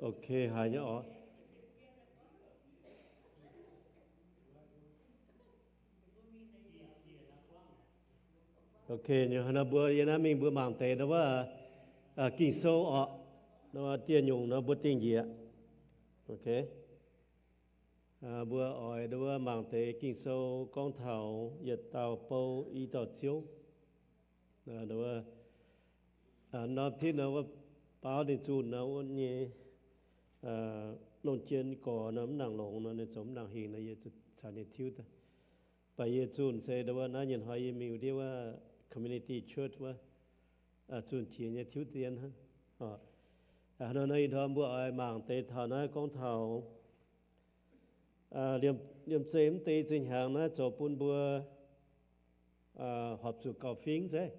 Ok, haiz nyei oc. Ok, hnangv naaiv mbuo yie naaiv mingh mbuo mangc deix ndau wuov Ging-Sou oc, ndau wuov dieh nyungc nor mbuo dingh njiec. Ok, mbuo oix ndau wuov mangc deix Ging-Sou gorngv taux yietc dauh bou i dauh ziouv. Norm titv nor wuov baauv ninh zunh nor wuov nyei longc jien gorx nor mv nangc longx nor, ninh zoux mv nangc hingh nor, yie caux ninh tiuv daaih. Baac yie zunh se ndau wuov naaiv nyei hnoi yie mingh wuov ndiev wuov community church wuov, zunh jiex nyei tiuv dien hnangv. Nor ih hnoi mbuo oix mangc deix taux naaiv gorngv taux liemh zeih mv deix zinh hnyangx naaiv zoux bun mbuo horpc zuqc gauh fingx zeiv.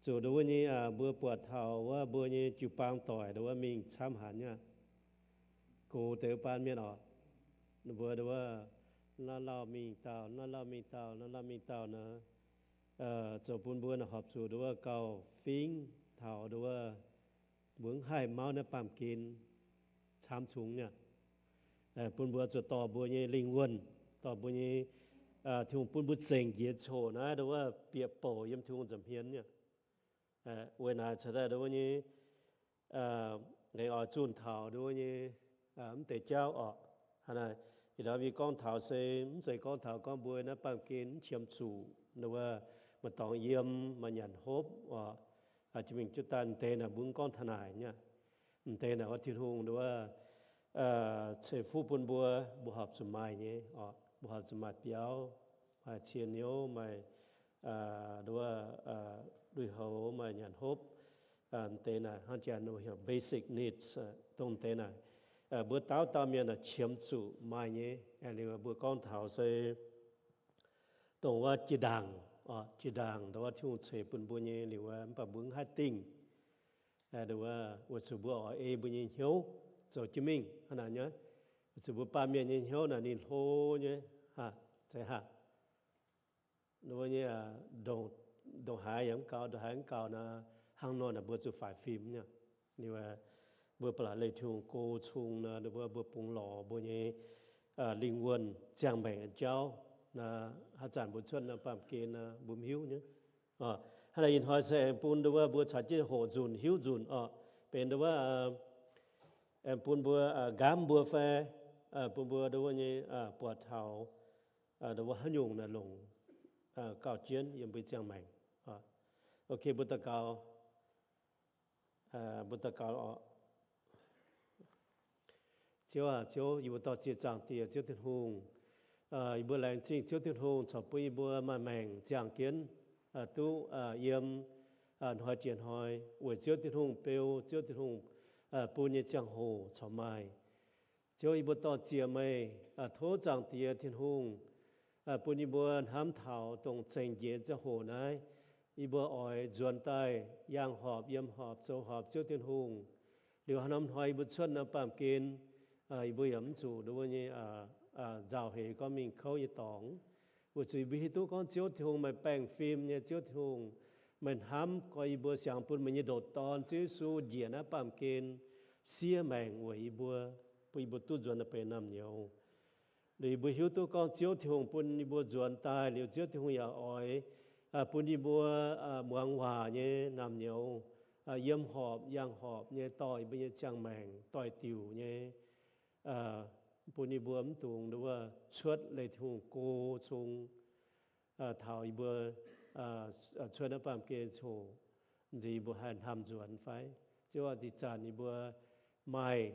Zuqc ndau wuov nyei mbuo buatc taux wuov mbuo nyei jiu-baang doic ndau wuov mingh camv haaix nyungc, gox deix wuov baan mienh oc. Ninh mbuo ndau wuov naaiv lauh mingh dauh, naaiv lauh mingh dauh, naaiv lauh mingh dauh nor, zoux bun mbuo naaic horpc zuqc ndau wuov gauh fingx taux ndau wuov mbuo mv haih mauv naaiv baamh gen camv cungx nyei. Bun mbuo zuqc dorh mbuo nyei lingh wuonh, dorh mbuo nyei Tin-Hungh bun mbuo zengc njiec coc naaiv ndau wuov bieqc bouc yiem Tin-Hungh nza'hmien nyei. Weic naaic caux daaih ndau wuov nyei aengx oix zunh taux ndau wuov nyei mv deix jauv oc. Hnangv naaic, ih ndorm yie gorngv taux se mv zeiz gorngv taux gorngv mbuo naaiv baamh gen mv qiemx zuqc ndau wuov maaih dorngx yiem, maaih nyanc hopv oc. Jiex mingh jiuv daaih mv deix naaic mbuo mv gorngv taux naaic nyei. Mv deix naaic wuov Tin-Hungh ndau wuov ceix fuqv bun mbuo, mbuo horpc zuqc maaih nyei oc. Mbuo horpc zuqc maaih biauv, maaih cie niouv, maaih ndau wuov lui-houx, maaih nyanc hopv. Mv deix naaic hnangv janx heuc basic needs, dongh mv deix naaic mbuo dauh dauh mienh naaic qiemx zuqc maaih nyei. Liuz mbuo gorngv taux se dongh wuov jiex ndaangc, jiex ndaangc ndau wuov Tin-Hungh ceix bun mbuo nyei liuz, mv baac mbuo mv haih dingh. Ndau wuov weic zuqc mbuo oix ei mbuo nyei hnyouv zoux jienv mingh hnangv naaic nyei. Weic zuqc mbuo baamh mienh nyei hnyouv naaic ninh hlo nyei, zeiz haac. Ndongc haaix yaac mv gaux, ndongc haaix mv gaux nor, hnangv nor naaic mbuo zuqc faix fim nyei. Liuz mbuo ba'laqc leih Tin-Hungh go cung nor, mbuo, mbuo bungx lorz mbuo nyei lingh wuonh ziangh maengc jauv nor, haaix zanc mbuo cuotv nor baamh gen nor mbuo mv hiuv nyei. Hnangv naaic ih hnoi se aengx bun ndau wuov mbuo caux jienv hoqc nzunc hiuv nzunc oc, benx ndau wuov aengx bun mbuo nqamv mbuo fai bun mbuo ndau wuov nyei buatc taux ndau wuov haaix nyungc naaic longc gauh jienv yiem mbuo ziangh maengc. Ok, mbuo daux gaux. Mbuo daux gaux oc. Ziouv aac, Ziouv, yie mbuo dor-ziec zaangc Diex Ziouv Tin-Hungh. Yie mbuo laengz zingh Ziouv Tin-Hungh corc bun yie mbuo maaih maengc ziangh jienv duqv yiem hnoi jiex hnoi weic Ziouv Tin-Hungh beu, Ziouv Tin-Hungh bun nyei ziangh hoc corc maaih. Ziouv, yie mbuo dor-ziec meih. Tov Zaangc Diex Tin-Hungh bun yie mbuo hnamv taux dongh zengc njiec ziangh hoc naaiv, yie mbuo oix nzuonx daaih yangh horpc, yiem horpc, zoux horpc Ziouv Tin-Hungh. Liuz haaix norm hnoi yie mbuo cuotv norm baamh gen, yie mbuo yaac mv zuqc ndau wuov nyei nzauh heix gorngv mingh kouv nyei dorngx. Weic zuqc yie mbuo hiuv duqv gorngv Ziouv Tin-Hungh meih baengh fim nyei Ziouv Tin-Hungh. Meih hnamv gorx yie mbuo siangx bun meih nyei ndoqc Dorn, Ziouv Yesu, njiec naaiv baamh gen siev maengc weic yie mbuo, bun yie mbuo duqv nzuonx daaih benx naamh nyouz. Liuz yie mbuo hiuv duqv gorngv Ziouv Tin-Hungh bun yie mbuo nzuonx daaih liuz, Ziouv Tin-Hungh yaac oix bun yie mbuo muangx waac nyei naamh nyouz, yiem horpc yangh horpc nyei dorh yie mbuo nyei ziangh maengc doix-diuc nyei, bun yie mbuo mv dungx ndau wuov cuotv leih Tin-Hungh go cung taux yie mbuo cuotv naaiv baamh gen coc, nziex yie mbuo haih hnamv nzuonx fai? Ziouv aac, ih zanc yie mbuo maaih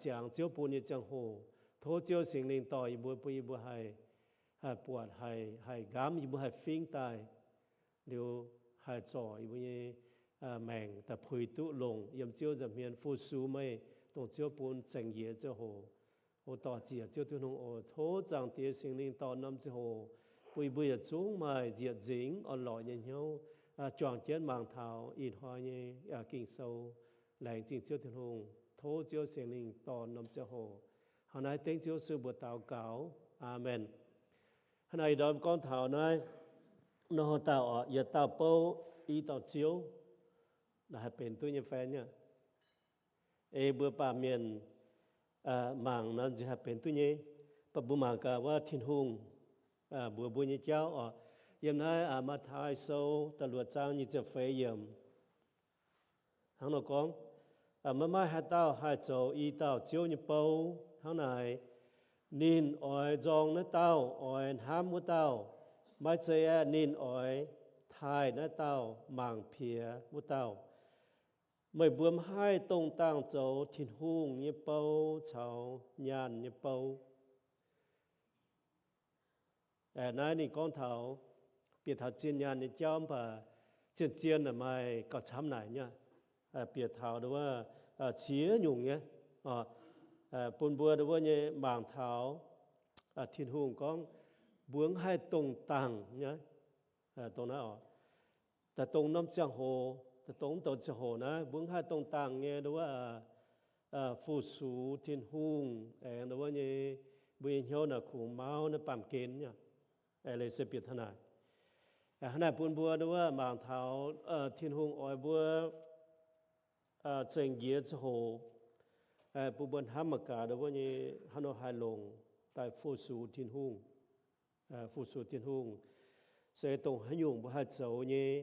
ziangx Ziouv bun nyei ziangh hoc, tov Ziouv Singx Lingh dorh yie mbuo, bun yie mbuo haih, haih buatc, haih, haih nqamv, yie mbuo haih fingx daaih, liuz haih zorc yie mbuo nyei maengc daaih puix duqv longc yiem Ziouv nza'hmien fu-sux meih, dongh Ziouv bun zengc njiec ziangh hoc. O dor-ziec Ziouv Tin-Hungh oc, tov Zaangc Diex Singx Lingh dorh norm ziangh hoc bun yie mbuo yietc zungv maaih nziec nzingc orn-lorqc nyei hnyouv, juangc jienv mangc taux ih hnoi nyei Ging-Sou. Laengz zingh Ziouv Tin-Hungh. Tov Ziouv Singx Lingh dorh norm ziangh hoc. Hnangv naaiv dengv Ziouv Yesu mbuox daux gaux. Aamen. Hnangv naaiv ih ndorm gorngv taux naaiv, nor dauh oc, yietc dauh bou, i dauh ziouv, naaiv haih benx duqv nyei fai nyei? Ei mbuo baamh mienh mangc nor nziex haih benx duqv nyei. Mv baac mbuo mangc gaax wuov Tin-Hungh mbuox mbuo nyei jauv oc. Yiem naaiv Matv^taai Sou da'luoqc zaang nyic ziepc feix yiemc hnangv nor gorngv, Maiv maaih haaix dauh haih zoux i dauh Ziouv nyei bou. Hnangv naaic, ninh oix nzorng naaiv dauh oix hnamv wuov dauh. Maiv zeiz aeqv, ninh oix taaih naaiv dauh mangc piex wuov dauh. Meih mbuo maiv haih dongh dangh zoux Tin-Hungh nyei bou caux nyaanh nyei bou. Naaiv ninh gorngv taux, bieqc taux zien nyaanh nyei jauv, mv baac zien-zien maaih gauh camv naaic nyei. Bieqc taux nduov ziex nyungc nyei, bun mbuo nduov nyei mangc taux Tin-Hungh gorngv mbuo mv haih dongh dangh nyei. Dongh naaiv oc, daaih dongh norm ziangh hoc, daaih dongh mv douc ziangh hoc naaiv mbuo mv haih dongh dangh nyei nduov fu-sux Tin-Hungh aengx nduov nyei, mbuo nyei hnyouv naaic kungx mauv naaiv baamh gen nyei. Leiz se bieqc taux naaic, hnangv naaic bun mbuo nduov mangc taux Tin-Hungh oix mbuo zengc njiec ziangh hoc, bun mbuo hnamv mangc gaax nduov nyei hnangv nor haih longc daaih fu-sux Tin-Hungh. Fu-sux Tin-Hungh se dongh haaix nyungc mbuo haih zoux nyei,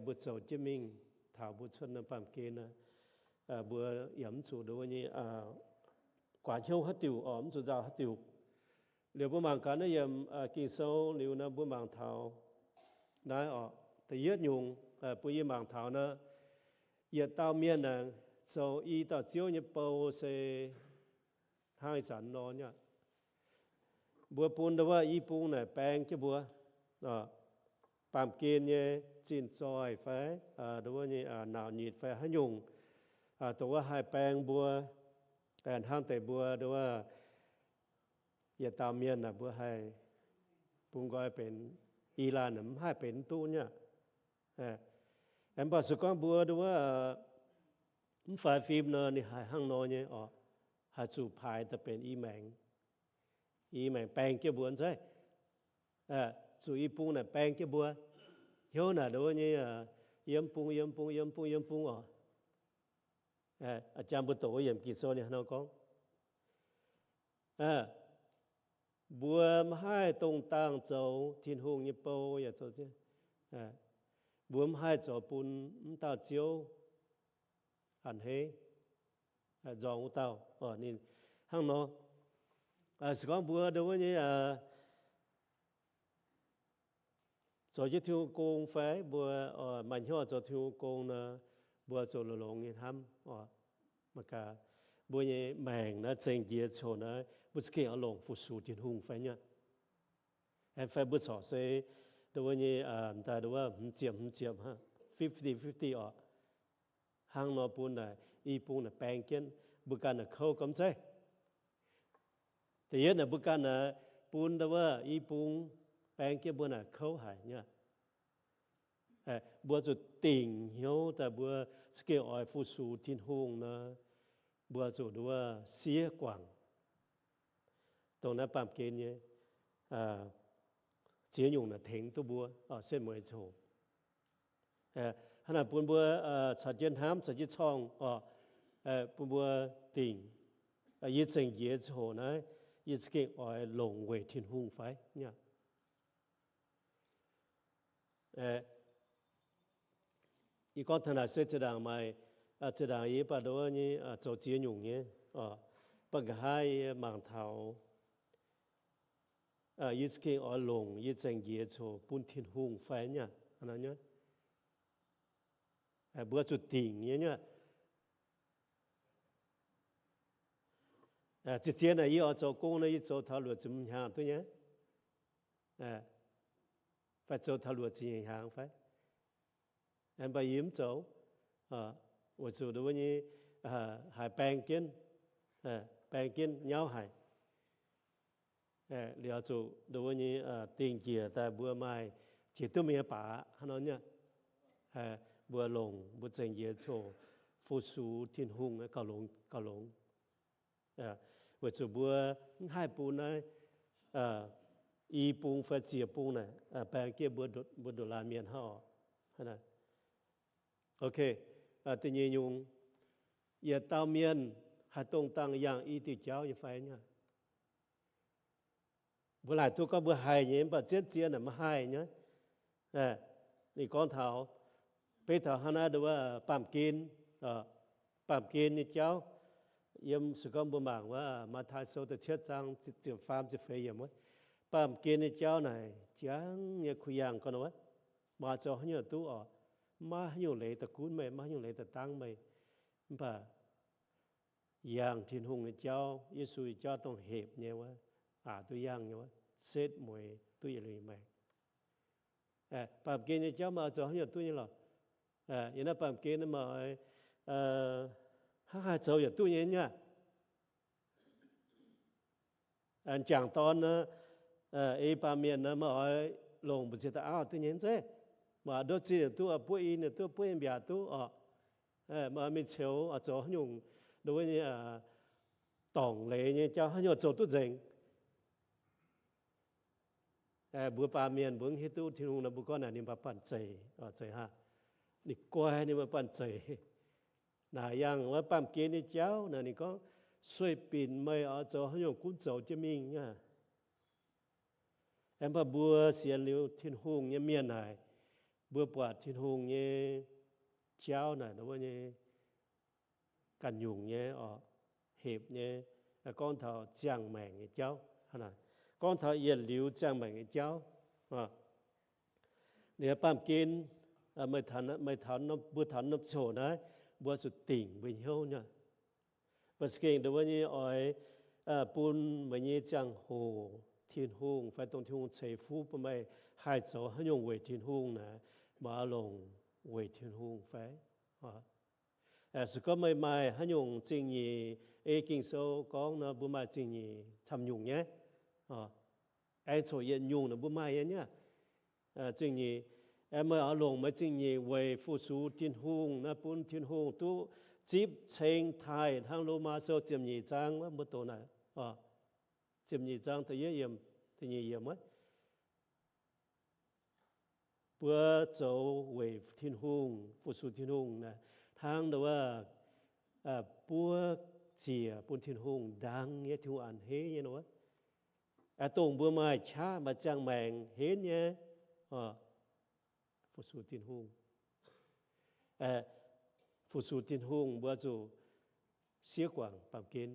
mbuo zoux jienv mingh taux mbuo cuotv naaiv baamh gen aqv. Mbuo yaac mv zuqc nduov nyei guaax hnyouv haaix diuc oc, mv zuqc nzauh haaix diuc. Liuz mbuo mangc gaax naaiv yiem Ging-Sou liuz nor mbuo mangc taux naaiv oc, da'yietv nyungc bun yie mangc taux nor, yietc dauh mienh aengx zoux i dauh Ziouv nyei bou se hnangv ih zanc nor nyei. Mbuo bun nduov i bung naaic baeng jienv mbuo, baamh gen nyei zinh zoih fai nduov nyei nauc nyitc fai haaix nyungc, dongh wuov haih baeng mbuo, hnangv deix mbuo nduov yietc dauh mienh naaic mbuo haih bun nqoi benx i laanh mv haih benx duqv nyei. Mv baac se gorngv mbuo nduov mv faix fim nor ninh haih hnangv nor nyei oc, haih zuqc paaix daaih benx i maengx, i maengx baeng jienv mbuo zeiv, zuqc i bung naaic baeng jienv mbuo, hnyouv naaic nduov nyei yiem bung, yiem bung, yiem bung, yiem bung oc. A'jang mbuo doqc wuov yiemc Ging-Sou ninh hnangv nor gorngv, mbuo maiv haih dongh dangh zoux Tin-Hungh nyei bou yaac zoux, mbuo maiv haih zoux bun mv dauh Ziouv a'hneiv, nzorng wuov dauh. Ninh hnangv nor, se gorngv mbuo nduov wuov nyei zoux jienv Tin-Hungh gong fai mbuo maaih hnyouv zoux Tin-Hungh gong nor, mbuo zuqc longx-longx nyei hnamv oc. Mangc gaax mbuo nyei maengc naaiv zengc njiec coc naaiv, mbuo za'gengh oix longc fu-sux Tin-Hungh fai nyei. Fai mbuo corc se nduov nyei daaih nduov hmz ziepc hmz ziepc, fifty fifty oc. Hnangv nor bun naaic i bung naaic baeng jienv mbuo ganh naaic kouv gormx zeiv. Da'yietv naaic mbuo ganh naaic bun nduov i bung baeng jienv mbuo naaic kouv haic nyei. Mbuo zuqc dingc hnyouv daaih mbuo za'gengh oix fu-sux Tin-Hungh nor, mbuo zuqc nduov siev guangc. Dongh naaiv baamh gen nyei ziex nyungc naaic tengx duqv mbuo setv mueiz coc. Hnangv naaic bun mbuo caux jienv hnamv, caux jienv corngh oc, bun mbuo dingc, yie zengc njiec ziangh hoc naaiv, yie za'gengh oix longc weic Tin-Hungh fai? Yie gorngv taux naaic se zinh ndaangc maaih, zinh ndaangc yie mv baac nduov nyei zoux ziex nyungc nyei, mv baac nqa'haav yie mangc taux yie za'gengh oix longc yie zengc njiec coc bun Tin-Hungh fai nyei. Mbuo zuqc dingc nyei. Zien-zien naaic yie oix zoux gong nor, yie zoux taux luoqc ziepc hnyangx duqv nyei, fai zoux taux luoqc ziepc hnyangx fai? Mv baac yie mv zoux, weic zuqc nduov nyei haiz baeng jienv, baeng jienv nyauv haic. Liuz zuqc nduov nyei dingh njiec daaih mbuo maaih jiex duqv mingh nyei baac aqv, hnangv nor nyei. Mbuo longc mbuo zengc njiec coc fu-sux Tin-Hungh gauh longx, gauh longx. Weic zuqc mbuo mv haih bun naaiv i bung fai ziec bung naaic baeng jienv mbuo nduqc laanh mienh hnangv oc. Ok, da'nyeic nyungc, yietc dauh mienh haih dongh dangh yangh i diuh jauv nyei fai nyei? Mbuo laaic duqv gorngv mbuo haih nyei, mv baac zien-zien naaic maiv haih nyei. Ninh gorngv taux, beiv taux hnangv naaiv nduov, baamh gen, baamh gen nyei jauv. Yiem se gorngv mbuo mangc wuov Matv^taai Sou da'cietv zaang ziepc faam ziepc feix yiemc wuov, baamh gen nyei jauv naaic jangv nyei kuh yangh gorn wuov, maaih zoux haaix nyungc duqv oc. Maiv haaix nyungc leiz da'gunv meih, maiv haaix nyungc leiz da'dangv meih. Mv baac yangh Tin-Hungh nyei jauv, Yesu nyei jauv dongh hepc nyei wuov, aqc duqv yangh nyei wuov, setv mueiz duqv yietc liuz maengc. Baamh gen nyei jauv maaih oix zoux haaix nyungc duqv nyei lorqc. Yiem naaiv baamh gen maaih oix hnangv haaix zoux yaac duqv nyei nyei. M'jangc dorn, ei baamh mienh maaih oix longc mbu'ziex dauh auv duqv nyei zeiv. Maaih ndov zinh yaac duqv, buov in yaac duqv, buov in mbiaauc duqv oc. Maaih oix mingh ceux oix zoux haaix nyungc, ndov nyei, dorngc leiz nyei jauv haaix nyungc zoux duqv nzengc. Mbuo baamh mienh mbuo mv hiuv duqv Tin-Hungh nor, mbuo gorngv naaic ninh mbuo banh zeic, zeiz haav. Ninh guai ninh mbuo banh zeic. Naaic yangh wuov baamh gen nyei jauv naaic ninh gorngv, sueih binc meih oix zoux haaix nyungc gunv zoux jienv mingh aqv. Mv baac mbuo sienx liuz Tin-Hungh nyei mienh naaic, mbuo buatc Tin-Hungh nyei jauv naaic, wuov nyei ganh nyungc nyei oc, hepc nyei, gorngv taux ziangh maengc nyei jauv. Gorngv taux yietc liuz ziangh maengc nyei jauv. Liuz baamh gen, meih taux, mbuo taux norm ziangh hoc naaiv, mbuo zuqc dingc mbuo hnyouv nyei. Mbuo za'gengh ndongc wuov nyei oix bun meih nyei ziangh hoc Tin-Hungh fai dongh Tin-Hungh ceix fuqv bun meih haih zoux haaix nyungc weic Tin-Hungh naaic, meih oix longc weic Tin-Hungh fai? Se gorngv meih maaih haaix nyungc zingh nyeic, ei Ging-Sou gorngv nor, mbuo maaih zingh nyeic camv nyungc nyei. Aengx coc yietc nyungc naaic mbuo maaih nyei aqv. Zingh nyeic, meih oix longc meih zingh nyeic weic fu-sux Tin-Hungh naaiv, bun Tin-Hungh duqv zipv ceng taaih hnangv Lomaa Sou ziepc nyeic zaang wuov mbuo doqc naaic. Ziepc nyeic zaang da'yietv yiemc, da'nyeic yiemc wuov. Mbuo zoux weic Tin-Hungh, fu-sux Tin-Hungh naaic, hnangv ndongc wuov, buov ziec bun Tin-Hungh ndaang nyei, Tin-Hungh a'hneiv nyei nor. Dongh mbuo maaih qaqv maaih ziangh maengc henv nyei, fu-sux Tin-Hungh. Fu-sux Tin-Hungh mbuo zuqc siev guangc baamh gen.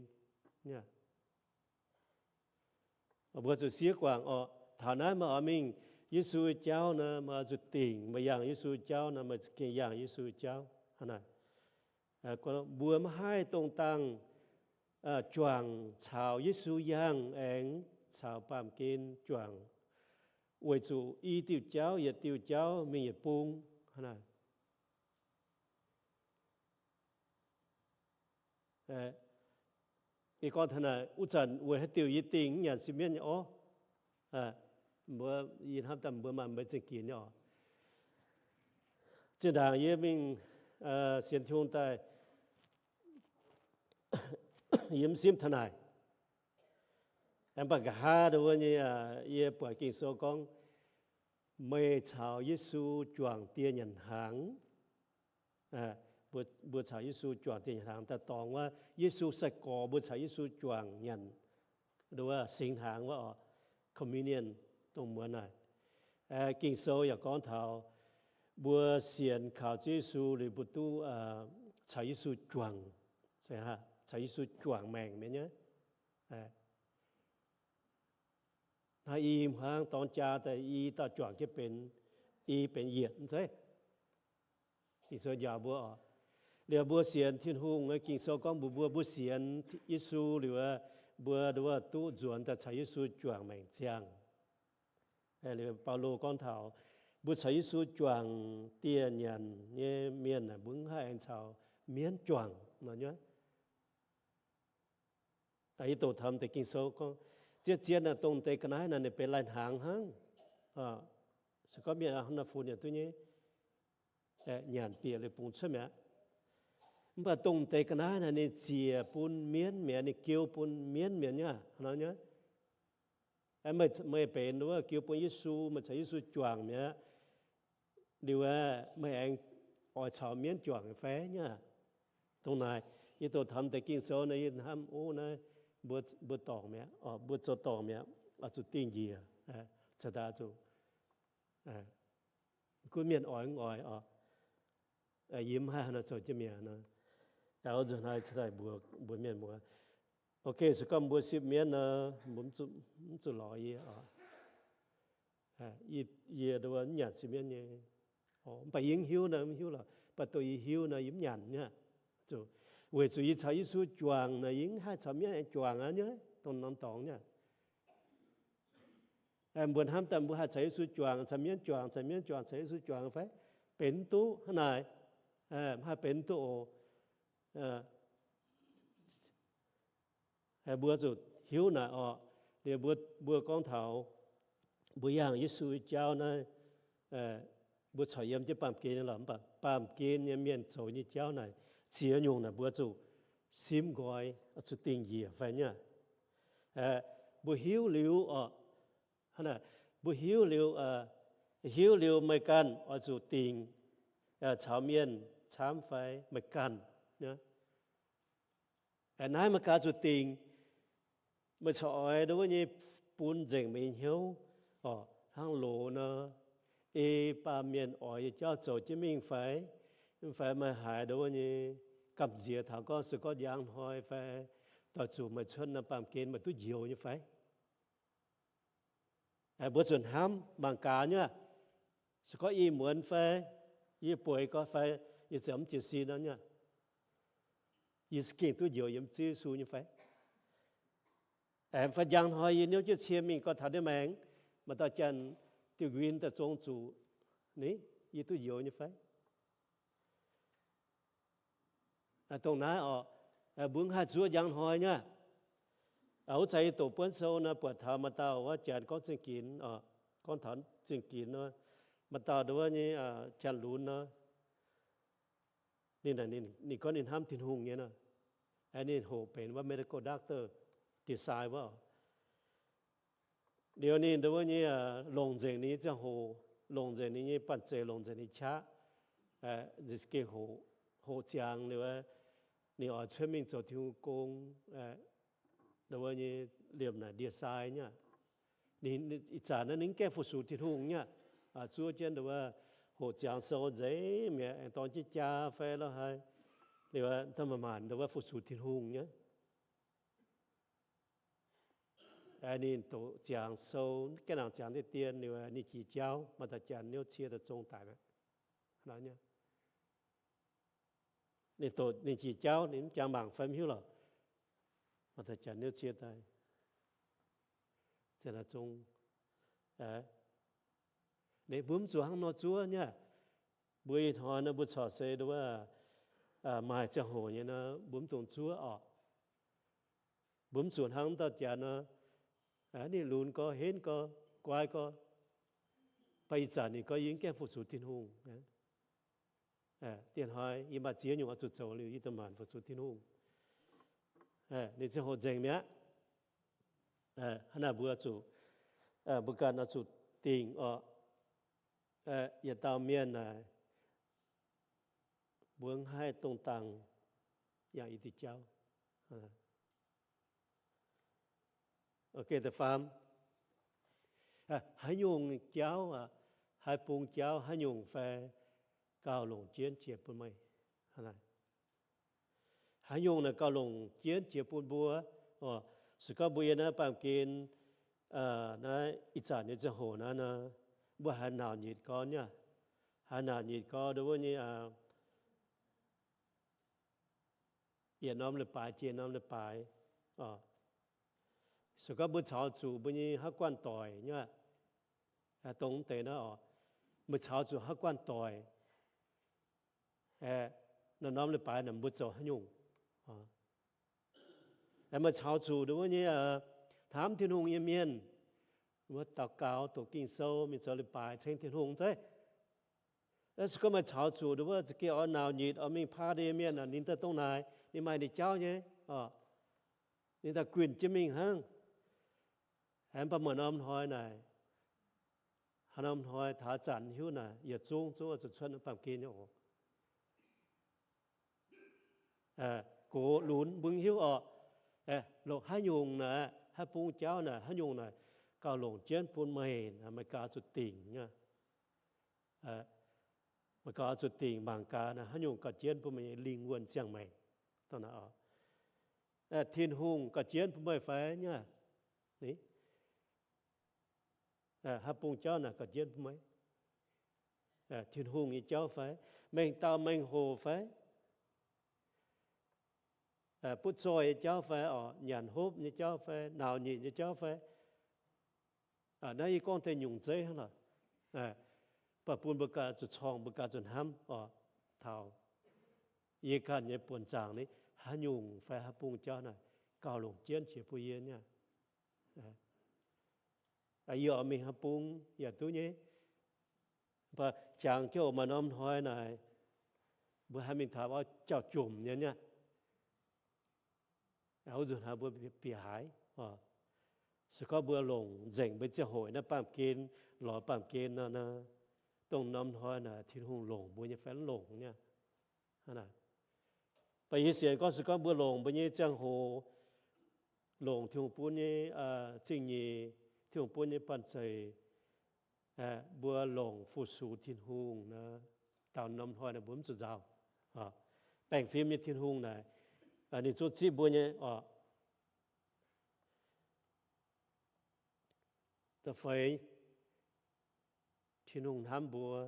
Mbuo zuqc siev guangc oc. Taux naaiv meih oix mingh Yesu jauv nor, meih oix zuqc dingc meih yangh Yesu jauv nor, meih za'gengh yangh Yesu jauv. Hnangv naaic, mbuo maiv haih dongh dangh juangc caux Yesu yangh aengx caux baamh gen juangc, weic zuqc i diuh jauv yietc diuh jauv mingh yietc bung. Hnangv naaic, yie gorngv taux naaic, wuov zanc weic haaix diuc yie dingh nyanc sin mienv nyei orv? Mbuo, yie hnamv daaih mbuo maaih mbuo zingh ginx nyei oc. Zinh ndaangc yie mingh sienx Tin-Hungh daaih, yie mv simv taux naaic. Mv baac nqa'haav wuov nyei, yie buatc Ging-Sou gorngv, meih caux Yesu juangc dieh nyanc hnaangx. Mbuo caux Yesu juangc dieh nyanc hnaangx daaih dorngx wuov, Yesu sai-gorx mbuo caux Yesu juangc nyanc, wuov singx hnaangx wuov oc, communion, dongh muonz naaic. Ging-Sou yaac gorngv taux mbuo sienx kaux Ziouv Yesu liuz mbuo duqv caux Yesu juangc, caux Yesu juangc maengc mi'aqv. Hnangv i hmuangv dorng jaa daaih, i dauh juangc jienv benx, i benx yietc, mv zeiz? Ging-Sou njaaux mbuo oc. Liuz mbuo sienx Tin-Hungh, Ging-Sou gorngv mbuox mbuo, mbuo sienx Yesu liuz, mbuo nduov duqv nzuonx daaih caux Yesu juangc maengc ziangh. Liuz Baulo gorngv taux mbuo caux Yesu juangc dieh nyanc nyei mienh, mbuo mv haih aengx caux mienv juangc nor nyei. Yie doqc taux deix Ging-Sou gorngv, zien-zien dongh deix ga'naaiv naaic ninh benx lai-hnaangx hnangv. Se gorngv mienh hnangv naaiv funx yaac duqv nyei, nyanc bieqc liuz bungx cuotv mi'aqv. Mv baac dongh deix ga'naaiv naaic ninh ziec bun mienv mi'aqv, ninh giou bun mienv mi'aqv nyei, hnangv nor nyei. Meih benx wuov giou bun Yesu, meih caux Yesu juangc mi'aqv. Liuz aeqv, meih aengx oix caux mienv juangc fai nyei? Dongh naaic, Yie doqc taux deix Ging-Sou nor, yie hnamv, o, naaiv mbuo, mbuo dorngc mi'aqv, mbuo zoux dorngc mi'aqv, oix zuqc dingh njiec, cingx daaih zuqc gunv mienh oix mv oix oc. Yie mv haih haaix nor zoux jienv mi'aqv nor. Oix zuqc hnangv naaiv cingx daaih mbuox mbuo mienh muoz. Ok, se gorngv mbuo sipv mienv nor, mbuo mv zuqc lorz yie oc. Yie nduov mv nyanc sipv mienv nyei. Mv baac yie mv hiuv nor, mv hiuv lorqc. Mv baac dongh yie hiuv nor, yie mv nyanc nyei. Weic zuqc yie caux Yesu juangc nor, yie mv haih caux mienv aengx juangc aqv nyei, dongh norm dorngx nyei. Mbuo hnamv daaih mbuo haih caux Yesu juangc, caux mienv juangc, caux mienv juangc, caux Yesu juangc fai? Benx mv duqv hnangv naaic. Mv haih benx mv duqv oc. Mbuo zuqc hiuv naaic oc. Liuz mbuo gorngv taux mbuo yangh Yesu nyei jauv naaiv, mbuo corc yiem jienv baamh gen nyei lorqc, mv baac baamh gen nyei mienh zoux nyei jauv naaic, ziex nyungc naaic mbuo zuqc simv nqoi, zuqc dingh njiec fai nyei. Mbuo hiuv liuz oc, mbuo hiuv liuz, hiuv liuz meih ganh oix zuqc dingc caux mienh camv fai meih ganh. Naaiv meih ganh zuqc dingc. Meih corc oix nduov wuov nyei bun nzengc meih nyei hnyouv oc, hnangv loz nor, ei baamh mienh oix nyei jauv zoux jienv mingh fai? Mv fai meih haiz nduov wuov nyei gamh nziex taux gorngv se gorngv njang hnoi fai doix zuqc meih cuotv naaiv baamh gen meih duqv njoux nyei fai? Mbuo zuqc hnamv mangc gaax nyei. Se gorngv ih muonz fai, yie bueix gorx fai, yie ziouc mv jiez sin nor nyei, yie za'gengh duqv njoux yiem Ziouv Yesu nyei fai? Fai njang hnoi yie niouv jienv cie mingh gorx taux ndiev maengx, maaih dauh janx diuh nquin daaih zong zuqc, ni, yie duqv njoux nyei fai? Dongh naaiv oc, mbuo mv haih zuov njang hnoi nyei. Wuov zanc yie doqc buonv sou nor, buatc taux maaih dauh wuov janx gorngv zingh ginx oc, gorngv taux zingh ginx nor, maaih dauh nduov nyei janx-lunx nor, ninh, ninh gorngv ninh hnamv Tin-Hungh nyei nor, ninh hoqc benx wuov medical doctor, design wuov oc. Liuz ninh nduov wuov nyei longc nzengc ninh nyei ziangh hoc, longc nzengc ninh nyei banh zeic, longc nzengc ninh qaqv, gengh hoqc ziangx liuz, ninh oix cuotv mingh zoux Tin-Hungh gong, nduov wuov nyei liemh naaic ndie-sai nyei. Ninh ih zanc naaiv ninh mv gaengh fu-sux Tin-Hungh nyei, zuov jienv nduov wuov hoqc ziangx sou nzengc mi'aqv, aengx dorng jienv jaa fai lorqc haaix, liuz daaih maanc maanc nduov wuov fu-sux Tin-Hungh nyei. Ninh doqc ziangx sou, gaengh nangc ziangx deix dien, liuz ninh jiex jauv, maaih dauh janx niouv cie daaih zong daic mi'aqv. Ninh doqc ninh jiex jauv, ninh mv jangx mangc fai mv hiuv lorqc. Maaih dauh janx niouv cie daaih, zong, ninh mbuo mv zuqc hnangv nor zuov nyei. Mbuo ih hnoi nor mbuo corc se nduov wuov maaih ziangh hoc nyei nor, mbuo mv dungx zuov oc. Mbuo mv zuqc hnangv dauh janx nor, ninh lunx gorx, henv gorx, guai gorx, mv baac ih zanc ninh gorngv yie mv gaengh fu-sux Tin-Hungh. Dieh hnoi yie maaih ziex nyungc oix zuqc zoux liuz yie daaih maanc fu-sux Tin-Hungh. Ninh ziangh hoc nzengc mi'aqv. Hnangv naaic mbuo zuqc, mbuo ganh oix zuqc dingc oc. Yietc dauh mienh naaic, mbuo mv haih dongh dangh yangh yie diuh jauv. Faam, haaix nyungc jauv, haaix bung jauv, haaix nyungc fai gauh longc jienv jiex bun meih? Haaix nyungc naaic gauh longc jienv jiex bun mbuo? Se gorngv mbuo yiem naaiv baamh gen, naaiv ih zanc nyei ziangh hoc naaiv nor, mbuo haiz nauc nyitc gorn nyei, haiz nauc nyitc gorn nduov wuov nyei, yietc norm leiz-baaix jiex norm leiz-baaix. Se gorngv mbuo caux zuqc mbuo nyei haav guanh doic nyei, dongh mv deix naaiv oc, meih caux zuqc haav guanh doic, norm-norm leiz-baaix naaic mbuo zoux haaix nyungc? Meih caux zuqc nduov wuov nyei hnamv Tin-Hungh nyei mienh, mbuo daux gaux, doqc Ging-Sou, mingh zoux leiz-baaix ceng Tin-Hungh zeiv. Se gorngv meih caux zuqc nduov wuov za'gengh oix nauc nyitc oix mingh party mienh, ninh daaih dongh naaic, ninh maaih ninh jauv nyei, ninh daaih guinh jienv mingh hnangv. Mv baac maaih norm hnoi naaic, haaix norm hnoi taux zanc hiuv naaic, yietc zungv zungv oix zuqc cuotv naaiv baamh gen nyei oc. gox lunx mbuo hiuv orqc. Longc haaix nyungc naaic, haaix bung jauv naaic, haaix nyungc naaic gauh longc jienv bun meih, meih gauh zuqc dingc nyei. Meih gauh zuqc dingc mangc gaax naaic, haaix nyungc gauh jienv bun meih nyei lingh wuonh ziangh maengc. Tin-Hungh gauh jienv bun meih fai nyei? Haaix bung jauv naaic gauh jienv bun meih? Tin-Hungh nyei jauv fai? Mengh dauh mengh hoc fai? Butv zoih nyei jauv fai? Orqc, nyanc hopv nyei jauv fai? Nauc nyitc nyei jauv fai? Naaiv yie gorngv deix nyungc zeiv hnangv lorqc. Mv baac bun mbuo ganh zuqc corngh, mbuo ganh zuqc hnamv orqc. Taux yie ganh nyei buonc zaangc ni, haaix nyungc fai haaix bung jauv naaic gauh longc jienv qiex bun yie nyei? Yie oix mingh haaix bung yaac duqv nyei. Mv baac jangx jienv oc, maaih norm hnoi naaic, mbuo haih mingh taux jauv-jomc nyei nyei. Wuov nzunc haaix mbuo bieqc haaix? Se gorngv mbuo longc nzengc mbuo nyei ziangh hoc naaiv baamh gen, lorz baamh gen nor, dongh norm hnoi naaic Tin-Hungh longc mbuo nyei fai mv longc nyei? Mv baac yie sienx gorngv se gorngv mbuo longc mbuo nyei ziangh hoc, longc Tin-Hungh bun nyei zingh nyeic, Tin-Hungh bun nyei banh zeic, mbuo longc fu-sux Tin-Hungh nor, daaux norm hnoi naaic mbuo mv zuqc nzauh. Baengh fim nyei Tin-Hungh naaic, ninh zungv zipv mbuo nyei oc. Da'feix, Tin-Hungh hnamv mbuo,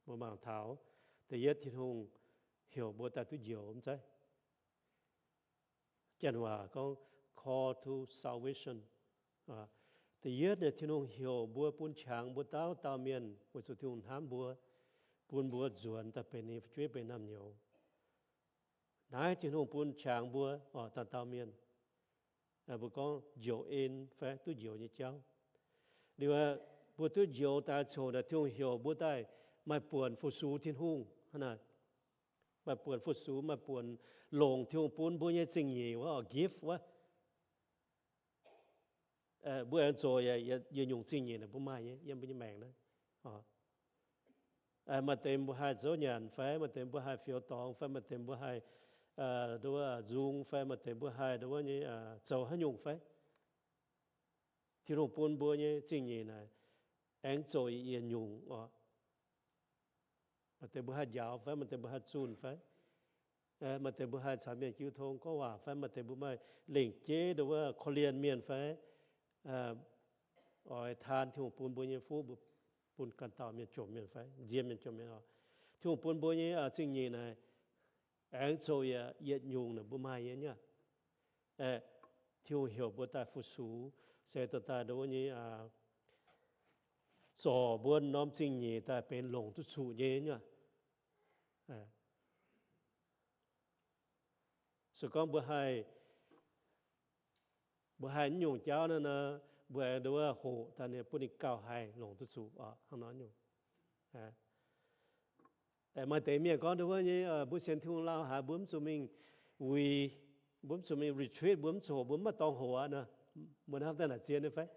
mbuo mangc taux. Da'yietv, Tin-Hungh heuc mbuo daaih duqv njoux, mv zeiz? Janx waac gorngv call to salvation. Da'yietv naaic, Tin-Hungh heuc mbuo bun qangx mbuo dauh dauh mienh weic zuqc Tin-Hungh hnamv mbuo, bun mbuo nzuonx daaih benx ninh fu'jueiv, benx naamh nyouz. Naaiv Tin-Hungh bun qangx mbuo oc, dauh dauh mienh. Mbuo gorngv njoux en fai duqv njoux nyei jauv. Liuz mbuo duqv njoux daaih coc naaic, Tin-Hungh heuc mbuo daaih maaih buonc fu-sux Tin-Hungh hnangv naaic. Maaih buonc fu-sux, maaih buonc longc Tin-Hungh bun mbuo nyei zingh nyeic wuov, gift wuov. Mbuo aengx zoux yietc nyungc zingh nyeic naaic mbuo maaih nyei yiem mbuo nyei maengc naaiv. Maaih deix mbuo haih zouv nyanc fai, maaih deix mbuo haih fioux dorngx fai, maaih deix mbuo haih nduov nzung fai, maaih deix mbuo haih nduov nyei zoux haaix nyungc fai. Tin-Hungh bun mbuo nyei zingh nyeic naaic aengx zoux yietc nyungc oc. Maaih deix mbuo haih njaaux fai, maaih deix mbuo haih zunh fai, maaih deix mbuo haih caux mienh jiu tong gorngv waac fai, maaih deix mbuo maaih lengc jeiv nduov wuov korv-lienh mienh fai, oix taan Tin-Hungh bun mbuo nyei fuqv, mbuo bun ganh dauh mienh jomc mienh fai nziex mienh jomc mienh oc. Tin-Hungh bun mbuo nyei zingh nyeic naaic aengx zoux yietc nyungc naaic mbuo maaih nyei nyei. Tin-Hungh heuc mbuo daaih fu-sux, se dorh daaih nduov nyei zorc mbuo norm zingh nyeic daaih benx longc duqv zuqc nyei nyei. Se gorngv mbuo haih, mbuo haih naaiv nyungc jauv naaiv nor, mbuo aengx nduov hoqc daaih ninh bun ninh gauh haih longc duqv zuqc oc, hnangv nor nyungc. Maaih deix mienh gorngv nduov wuov nyei, mbuo sienx Tin-Hungh lauh haic, mbuo mv zuqc mingh uix, mbuo mv zuqc mingh retreat, mbuo mv zuqc hoqc, mbuo mv maaih dorngx hoqc aqv nor. Mbuo hnamv daaih naaic zien nyei fai?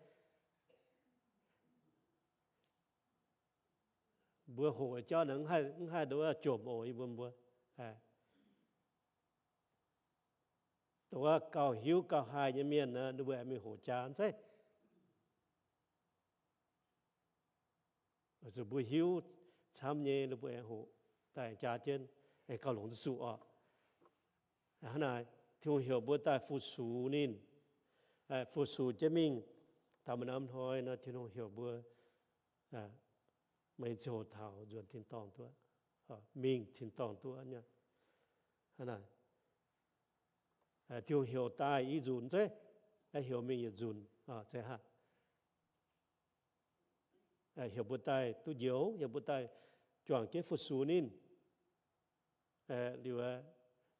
Mbuo hoqc jauv naaic mv haih nduov jomc oc, yie mbuo, mbuo dongh wuov gauh hiuv gauh haih nyei mienh naaic, ninh mbuo aengx mingh hoqc jaa zeiz. Weic zuqc mbuo hiuv camv nyei, ninh mbuo aengx hoqc daaih jaa jienv, aengx gauh longc duqv zuqc oc. Hnangv naaic, Tin-Hungh heuc mbuo daaih fu-sux ninh, fu-sux jienv mingh. Taux maaih norm hnoi nor, Tin-Hungh heuc mbuo, meih ziouc taux nzuonx tin-dorngh duqv, mingh tin-dorngh duqv nyei. Hnangv naaic, Tin-Hungh heuc daaih i nzunc zeiz, heuc mingh yietc nzunc zeiz haic. Heuc mbuo daaih duqv njoux, heuc mbuo daaih juangc jienv fu-sux ninh. Liuz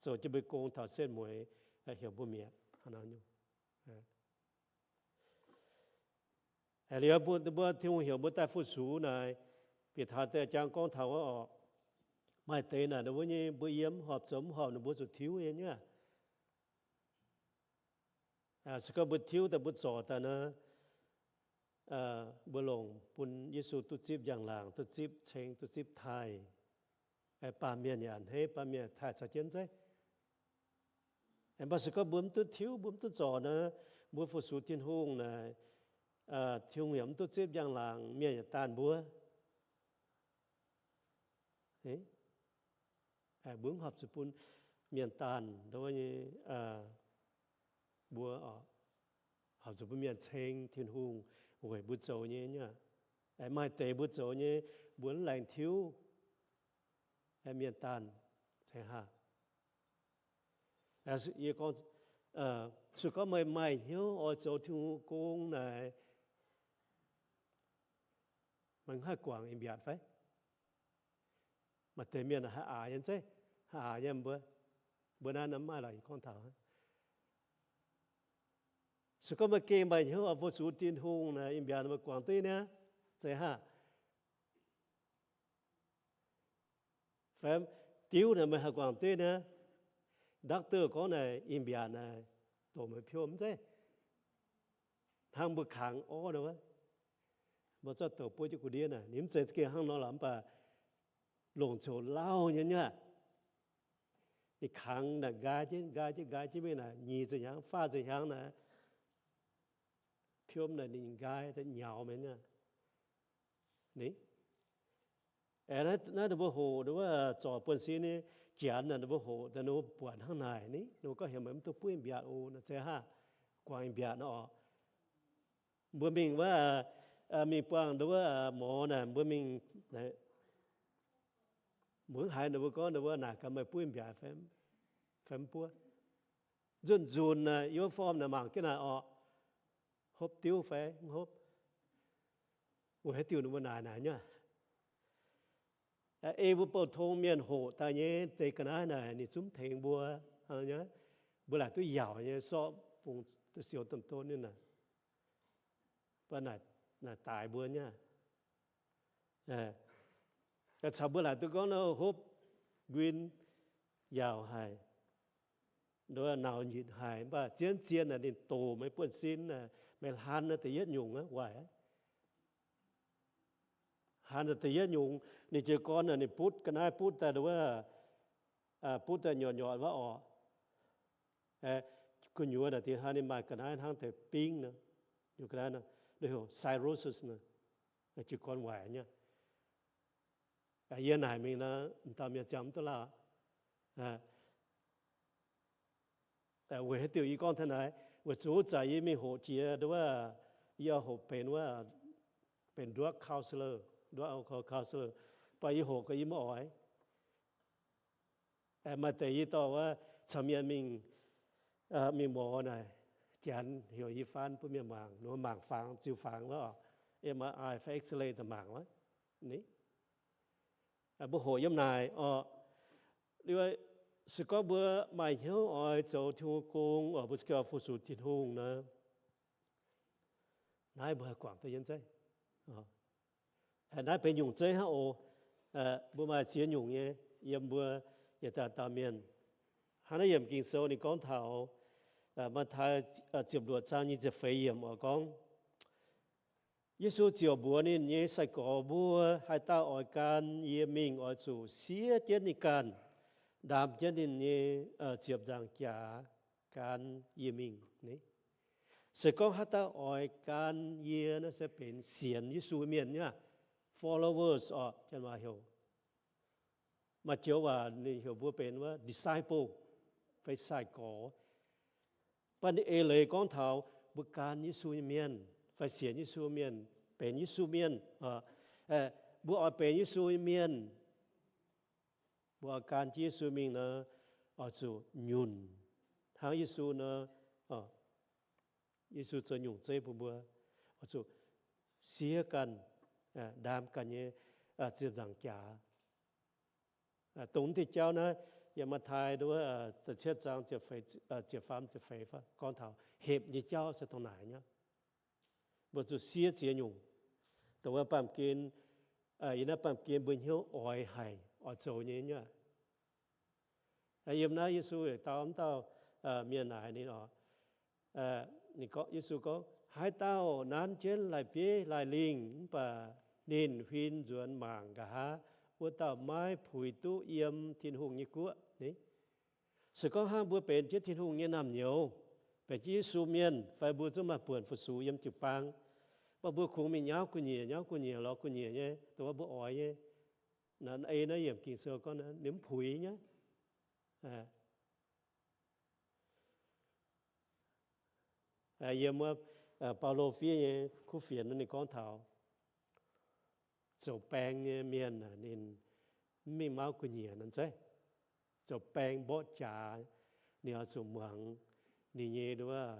zoux jienv mbuo gong taux setv mueiz, heuc mbuo mi'aqv. Liuz mbuo, mbuo Tin-Hungh heuc mbuo daaih fu-sux naaic, bieqc taux deix jangx gorngv taux wuov oc, maaih deix naaic ninh mbuo nyei mbuo yiem mv horpc zoux mv horpc ninh mbuo zuqc tiuv nyei nyei. Se gorngv mbuo tiuv daaih mbuo zorc daaih nor, mbuo longc bun Yesu duqv zipv njang-laangc, duqv zipv ceng, duqv zipv taaih. Baamh mienh yaac a'hneiv, baamh mienh taaih caux jienv zeiz. Mv baac se gorngv mbuo mv duqv tiuv, mbuo mv duqv zorc nor, mbuo fu-sux Tin-Hungh naaic, Tin-Hungh yaac mv duqv zipv njang-laangc, mienh yaac daanh mbuo. Mbuo mv horpc zuqc bun mienh daanh nyei, mbuo horpc zuqc bun mienh ceng Tin-Hungh weic mbuo zoux nyei. Maaih deix mbuo zoux nyei, mbuo mv laengz tiuv, mienh daanh ceng haah. Yie gorngv, se gorngv meih maaih hnyouv oix zoux Tin-Hungh gong naaic, meih mv haih guangc ih mbiaatc fai? Maaih deix mienh haih aax nyei zeiv, haih aax nyei mbuo, mbuo naaiv mv maaih lorqc, yie gorngv taux. Se gorngv meih gengh maaih hnyouv oix fu-sux Tin-Hungh naaic, ih mbiaatc meih guangc duqv niaa, zeiz haah? Fai diuv naaic meih haih guangc duqv niaa? Doctor gorngv naaic, ih mbiaatc naaic doqc meih piom mv zeiz? Hnangv mbuo kangx orv nor wuov, mbuo zorqv doqc buov jienv gu'ndiev naaic, ninh mv zeiz gengh hnangv nor lorqc, mv baac longc coux lauh nyei nyei. Ninh kangx naaic nqaai jienv, nqaai jienv, nqaai jienv mingh naaic, nyic ziepc hnyangx, faah ziepc hnyangx naaic, piom naaic ninh nqaai daaih nyaux mingh nyei. Ni, naaiv ninh mbuo hoqc, ninh mbuo zorc buonv-sin nyei janx naaic, ninh mbuo hoqc daaih, ninh mbuo buatc hnangv naaic ni, ninh mbuo gorngv heuc meih mv duqv buov ih mbiaatc oc, naaic zeiz haah, guangc ih mbiaatc nor oc. Mbuo mingh wuov, mingh buangh nduov wuov morz naaic, mbuo mingh, mbuo mv haiz ninh mbuo gorngv, ninh mbuo naaic gaax meih buov mbiaatc fai mv buov. Nzunc nzunc naaic uniform naaic mangc jienv naaic orqc, hopv diuv fai mv hopv. Weic haaix diuc ninh mbuo naaic naaic nyei? Ei mbuo bouh tong mienh hoqc daaih nyei deix ga'naaiv naaic, ninh zungv tengx mbuo. Mbuo laaic duqv yaauc nyei sorqv bungx siou domh don ninh naaic, mv baac naaic daix mbuo nyei. Caux mbuo laaic duqv gorngv nor hopv nquin yaauc haic, nduov nauz nyitc haic, mv baac zien zien naaic ninh doqc meih buonv-sin, meih hlan naaic da'yietv nyungc aqv, waaic aqv. Hlan naaic da'yietv nyungc, ninh jiez gorn naaic ninh butv ga'naaiv butv daaih nduov, butv daaih nyotc nyotc wuov orqc. Gu'nyuoz naaic dingc hnangv ninh maaih ga'naaiv hnangv deix bingv nor, nyungc ga'naaiv nor, heuc cirrhosis nor, jiez gorn waaic nyei. Yie naaic mingh nor, m'dauh mienh ziangh mv duqv lauh. Weic haaix diuc yie gorngv taux naaic? Weic zuqc zanc yie mingh hoqc jiex nduov, yie oix hoqc benx wuov, benx drug counselor, drug counselor, mv baac yie hoqc gau yie maiv oix. Maaih deix yie dorh wuov caux mienh mingh, mingh morz naaic, janx heuc yie faan bun mienh mangc, mangc fangx ziux fangx wuov, M R I fai X-ray daaih mangc wuov. Ni, mbuo hoqc yiem naaic orqc. Se gorngv mbuo maaih hnyouv oix zoux Tin-Hungh gong oc, mbuo se gengh oix fu-sux Tin-Hungh nor, naaiv mbuo haih guangc duqv yiem zeiv. Naaiv benx nyungc zeiv hnangv oc. Mbuo maaih ziex nyungc nyei yiem mbuo yietc dauh dauh mienh. Hnangv naaiv yiemc Ging-Sou ninh gorngv taux, Matv^taai ziepc luoqc zaang nyic ziepc feix yiemc oix gorngv, Yesu ziouc mbuox ninh nyei sai-gorx mbuo, Haaix dauh oix gan yie mingh oix zuqc siev jienv ninh ganh, ndaam jienv ninh nyei ziepc nzaangc jaax gan yie mingh. Se gorngv haaix dauh oix gan yie, naaiv se benx sienx Yesu mienh nyei, followers orqc, janx waac heuc. Maaih joux waac ninh heuc mbuo benx wuov disciple fai sai-gorx. Mv baac ninh eix leiz gorngv taux mbuo gan Yesu nyei mienh fai sienx Yesu mienh, benx Yesu mienh. Mbuo oix benx Yesu nyei mienh, mbuo oix gan jienv Yesu mingh nor, oix zuqc nyunc hnangv Yesu nor. Yesu zoux nyungc zeiv bun mbuo, oix zuqc siev ganh, ndaam ganh nyei ziepc nzaangc jaax. Dongh mv diuh jauv naaiv yiem Matv^taai nduov, da'cietv zaang ziepc faam ziepc feix gorngv taux hepc nyei jauv se dongh naaic nyei. Mbuo zuqc siev ziex nyungc, dongh wuov baamh gen, yiem naaiv baamh gen mbuo hnyouv oix haic oix zoux nyei nyei. Yiem naaiv Yesu dau mv dauh mienh naaic ninh oc, Yesu gorngv, Haaix dauh nanv jienv lai-bieiv lai-lingh mv baac ninh huin nzuonx mangc nqa'haav, wuov dauh maiv puix duqv yiem Tin-Hungh nyei guoqv ni. Se gorngv hnangv mbuo benx jienv Tin-Hungh nyei naamh nyouz, benx jienv Yesu mienh, fai mbuo zungv maaih buonc fu-sux yiem jiu-baang, mv baac mbuo kungx mingh nyauv gu'nyiec, nyauv gu'nyiec, lorz gu'nyiec nyei, dongh wuov mbuo oix nyei. Ei naaiv yiemc Ging-Sou gorngv ninh mv puix nyei. Yiem wuov Baulo fiev nyei kuv fienx ninh gorngv taux zoux baeng nyei mienh ninh mv mingh mauv gu'nyiec nor zeiz. Zoux baeng mborqv jaax, ninh oix zuqc muangx ninh nyei nduov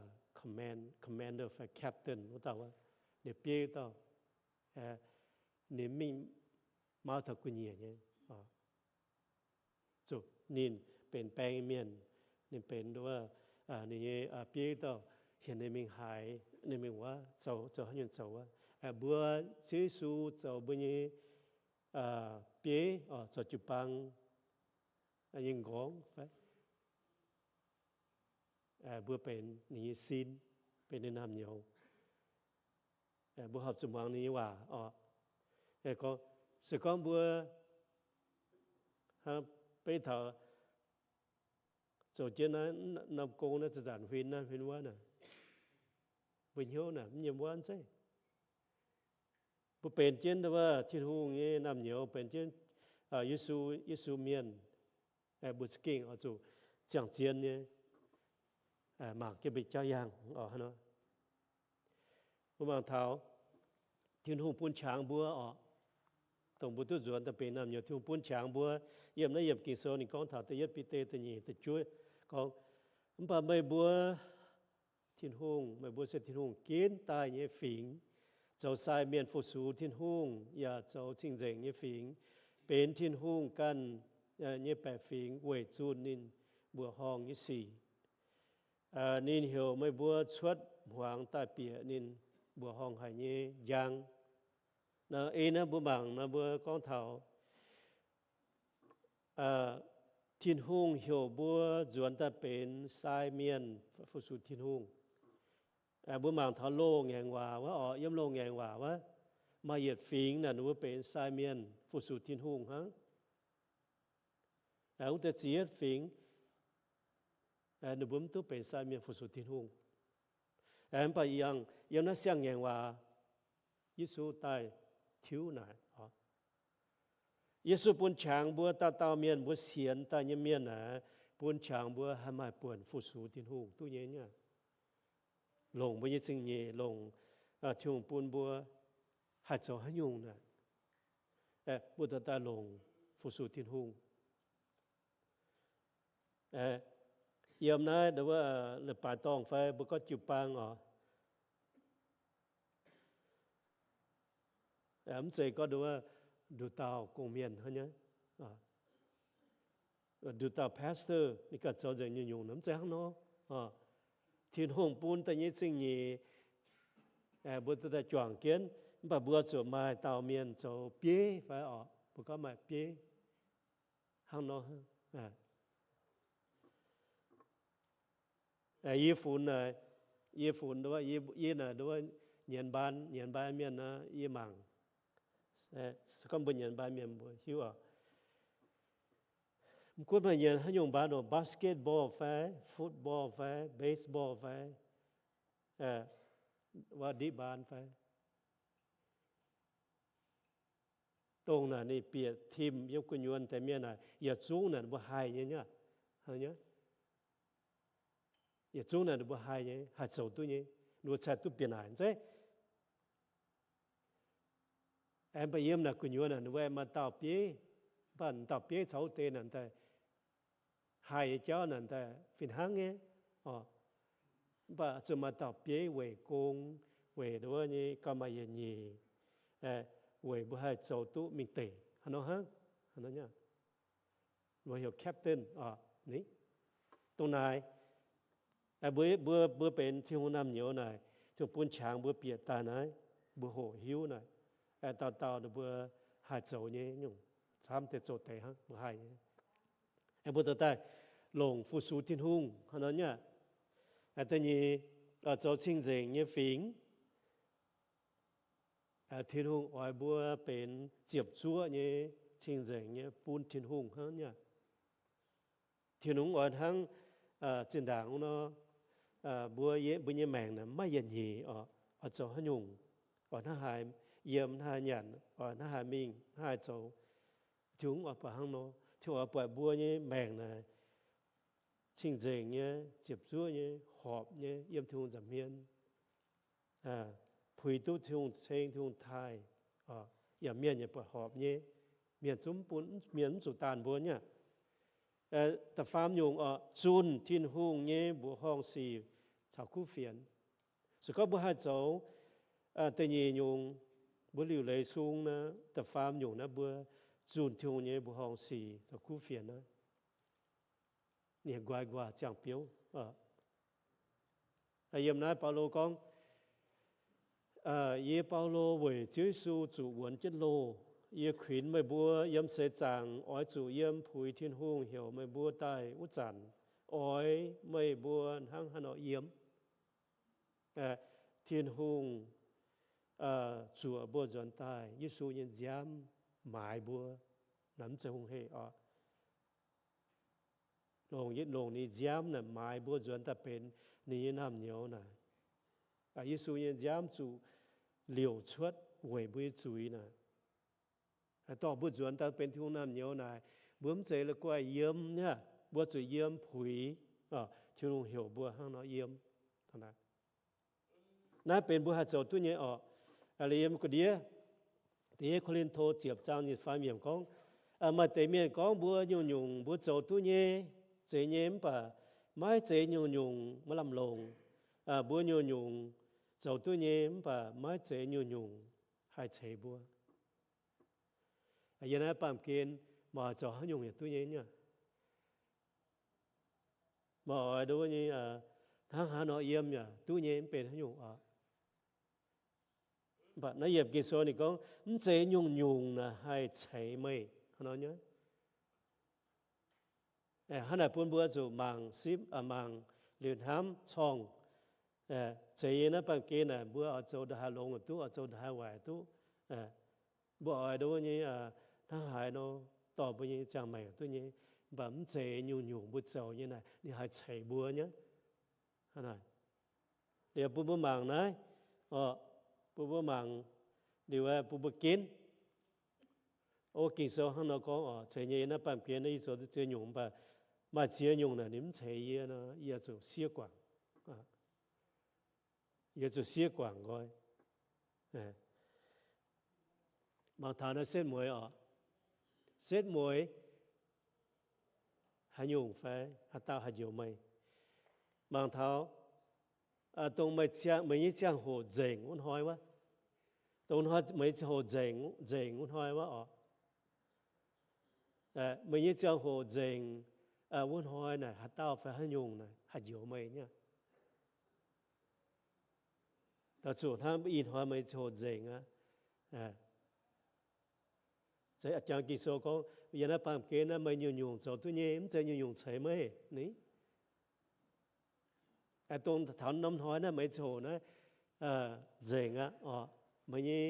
commander fai captain wuov dauh, ninh bieiv dauh, ninh mingh mauv taux gu'nyiec nyei. Zuqc ninh benx baeng mienh, ninh benx nduov, ninh nyei bieiv dauh hienx ninh mingh haaix, ninh mingh wuov, zoux, zoux haaix nyungc zoux wuov. Mbuo Ziouv Yesu zoux mbuo nyei bieiv, zoux jiu-baang nyei nqorngv fai mbuo benx ninh nyei sin, benx ninh naamh nyouz. Mbuo horpc zuqc muangx ninh nyei waac oc. Se gorngv mbuo beiv taux zoux jienv naaiv norm gong naaiv zanc-zanc huin naaiv huin wuov naaic, mbuo hnyouv naaic mv nyiem wuov zeiv. Mbuo benx jienv wuov Tin-Hungh nyei naamh nyouz, benx jienv Yesu, Yesu mienh, mbuo za'gengh oix zuqc ziangh zien nyei mangc jienv mbuo nyei jauv yangh oc. Mbuo mangc taux Tin-Hungh bun qangx mbuo oc. Dongh mbuo duqv nzuonx daaih benx naamh nyouz, Tin-Hungh bun qangx mbuo. Yiem naaiv yiemc Ging-Sou ninh gorngv taux da'yietv Bide da'nyeic da'juov gorngv, mv baac meih mbuo Tin-Hungh, meih mbuo se Tin-Hungh ginv daaih nyei fingx, zoux sai mienh fu-sux Tin-Hungh, yaac zoux cing-nzengc nyei fingx, benx Tin-Hungh ganh nyei baeqc fingx weic zunh ninh mbuoqc horngh nyei sic. Ninh heuc meih mbuo cuotv hmuangx daaih bieqc ninh mbuoqc horngh haic nyei njang. Ei naaiv mbuo mangc nor mbuo gorngv taux Tin-Hungh heuc mbuo nzuonx daaih benx sai mienh fu-sux Tin-Hungh. Mbuo mangc taux loz-ngaengc waac wuov oc, yiem loz-ngaengc waac wuov, maaih yietc fingx naaic ninh mbuo benx sai mienh fu-sux Tin-Hungh hnangv. Wuov deix ziex fingx ninh mbuo mv duqv benx sai mienh fu-sux Tin-Hungh. Mv baac yangh yiem naaiv siang-ngaengc waac Yesu daaih tiuv naaic, Yesu bun qangx mbuo dauh dauh mienh, mbuo sienx daaih nyei mienh aeqv, bun qangx mbuo haih maaih buonc fu-sux Tin-Hungh duqv nyei nyei. Longc mbuo nyei zingh nyeic, longc Tin-Hungh bun mbuo haih zoux haaix nyungc naaic, mbuo dorh daaih longc fu-sux Tin-Hungh. Yiem naaiv leiz-baaix dorngh fai mbuo gorngv jiu-baang oc, mv zeiz gorngv nduqc dauh gong-mienh hnangv nyei, nduqc dauh pastor ninh ganh zoux nzengc nyungc-nyungc, mv zeiz hnangv nor. Tin-Hungh bun daaih nyei zingh nyeic, mbuo dorh daaih juangc jienv, mv baac mbuo zuqc maaih dauh mienh zoux bieiv fai oc, mbuo gorngv maaih bieiv hnangv nor. Yie funx naaic, yie funx, yie naaic nyienx mbaan, nyienx mbaan mienh nor yie mangc. Se gorngv mbuo nyienx mbaan mienh mbuo hiuv oc. Mv gunv maaih nyienx haaix nyungc mbaan oc, basketball fai, football fai, baseball fai, wuov ndiqv mbaan fai, dongh naaic ninh bieqc team yiem gu'nyuoz deix mienh naaic, yietc zungv naaic ninh mbuo haih nyei nyei. Yietc zungv naaic ninh mbuo haih nyei, haih zoux duqv nyei, ninh mbuo cingx duqv bieqc naaic zeiv. Aengx mv baac yiem naaic gu'nyuoz naaic ninh mbuo maaih dauh bieiv, mv baac dauh bieiv caux wuov deix naaic daaih haih nyei jauv naaic daaih fih hnangv nyei. Mv baac zuqc maaih dauh bieiv weic gong, weic wuov nyei gauh maaih yietc nyeic, weic mbuo haih zoux duqv mingh deic haaix nor hnangv. Mbuo heuc captain oc. Dongh naaic, mbuo, mbuo, mbuo benx Tin-Hungh naamh nyouz naaic, Tin-Hungh bun qangx mbuo bieqc daaih naaiv, mbuo hoqc hiuv naaic, dauh dauh ninh mbuo haih zoux nyei nyungc, camv deix zoux deix hnangv mbuo haih nyei. Mbuo dorh daaih longc fu-sux Tin-Hungh hnangv nor nyei. Da'nyeic, zoux cing-nzengc nyei fingx. Tin-Hungh oix mbuo benx ziepc zuoqv nyei cing-nzengc nyei bun Tin-Hungh hnangv nyei. Tin-Hungh oix hnangv zinh ndaangc nor, mbuo, mbuo nyei maengc naaic maiv yietc nyeic oc, oix zoux haaix nyungc, oix hnangv haaix yiem, hnangv haaix nyanc, oix hnangv haaix mingh, hnangv haaix zoux. Tin-Hungh oix buatc hnangv nor. Tin-Hungh oix buatc mbuo nyei maengc naaic cing-nzengc nyei, ziepc zuoqv nyei, horpc nyei yiem Tin-Hungh nza'hmien, puix duqv Tin-Hungh ceng, Tin-Hungh taaih, yaac mienh yaac buatc horpc nyei. Mienh zungv bun, mienh mv zuqc daanh mbuo nyei aqv. Da'faam nyungc oc, zunh Tin-Hungh nyei mbuoqc horngh sic caux kuv fienx. Se gorngv mbuo haih zoux da'nyeic nyungc, mbuo liuc leiz sung naaiv, da'faam nyungc naaiv mbuo zunh Tin-Hungh nyei mbuoqc horngh sic caux kuv fienx naaiv, ninh nquaix nquaah ziangh biouv. Yiem naaiv Baulo gorngv, Yie, Baulo, weic Ziouv Yesu zuqc wuonx jienv loh, yie kuinx meih mbuo yiem seix zaangc oix zuqc yiem puix Tin-Hungh heuc meih mbuo daaih wuov zanc, oix meih mbuo hnangv haaix nor yiem. Tin-Hungh zuoqc mbuo nzuonx daaih, Yesu nyei nziaamv maaiz mbuo, naaiv mv zeiz hungh hec oc. Longc, longc ninh nziaamv naaic maaiz mbuo nzuonx daaih benx ninh nyei naamh nyouz naaic. Yesu nyei nziaamv zuqc liouc cuotv weic mbuo nyei zuiz naaic. Dorh mbuo nzuonx daaih benx Tin-Hungh naamh nyouz naaic, mbuo mv zeiz la'guaih yiem nyei aqv. Mbuo zuqc yiem puix, Tin-Hungh heuc mbuo hnangv nor yiem. Naaiv benx mbuo haih zoux duqv nyei oc. Liuz yiem ga'ndiev, da'yietv Ko^lin^to ziepc zaang nyic faam yiemc gorngv, maaih deix mienh gorngv mbuo nyungc-nyungc mbuo zoux duqv nyei, zeiz nyei mv baac maiv zeiz nyungc-nyungc maiv lamh longc. Mbuo nyungc-nyungc zoux duqv nyei mv baac maiv zeiz nyungc-nyungc haih ceix mbuo. Yiem naaiv baamh gen maaih zoux haaix nyungc yaac duqv nyei nyei. Maaih oix nduov nyei, hnangv haaix nor yiem yaac duqv nyei, mv benx haaix nyungc oc. Mv baac naaiv yiem Ging-Sou ninh gorngv, mv zeiz nyungc-nyungc naaic haih ceix meih hnangv nor nyei. Hnangv naaic bun mbuo zuqc mangc sipv, mangc liuz hnamv corngh. Zeiz nyei naaiv baamh gen naaic mbuo oix zoux ndongc haaix longx duqv, oix zoux ndongc haaix waaic duqv. Mbuo oix nduov nyei, hnangv haaix nor dorh mbuo nyei ziangh maengc duqv nyei. Mv baac mv zeiz nyungc-nyungc mbuo zoux nyei naaic ninh haih ceix mbuo nyei. Liuz bun mbuo mangc naaiv, bun mbuo mangc liuz bun mbuo ginv. O, Ging-Sou hnangv nor gorngv oc, zeiz nyei, yie naaiv baamh gen naaiv yie zoux duqv ziex nyungc, mv baac maaih ziex nyungc naaic ninh mv ceix yie nor, yie zuqc siev guangc. Yie zuqc siev guangc nqoi. Mangc taux naaiv setv mueiz oc. Setv mueiz haaix nyungc fai haaix dauh haih njoux meih? Mangc taux dongh meih nyei ziangh hoc nzengc wuov hnoi wuov. Dongh hnoi meih nyei ziangh hoc nzengc, nzengc wuov hnoi wuov oc. Meih nyei ziangh hoc nzengc wuov hnoi naaic haaix dauh fai haaix nyungc naaic haih njoux meih nyei? Daaih zuqc hnangv ih hnoi meih nyei ziangh hoc nzengc aqv. Jangx Ging-Sou gorngv, yiem naaiv baamh gen naaiv meih nyungc-nyungc zoux duqv nyei, mv zeiz nyungc-nyungc ceix meih ni. Dongh taux norm hnoi naaiv meih nyei ziangh hoc naaiv nzengc aqv oc. Meih nyei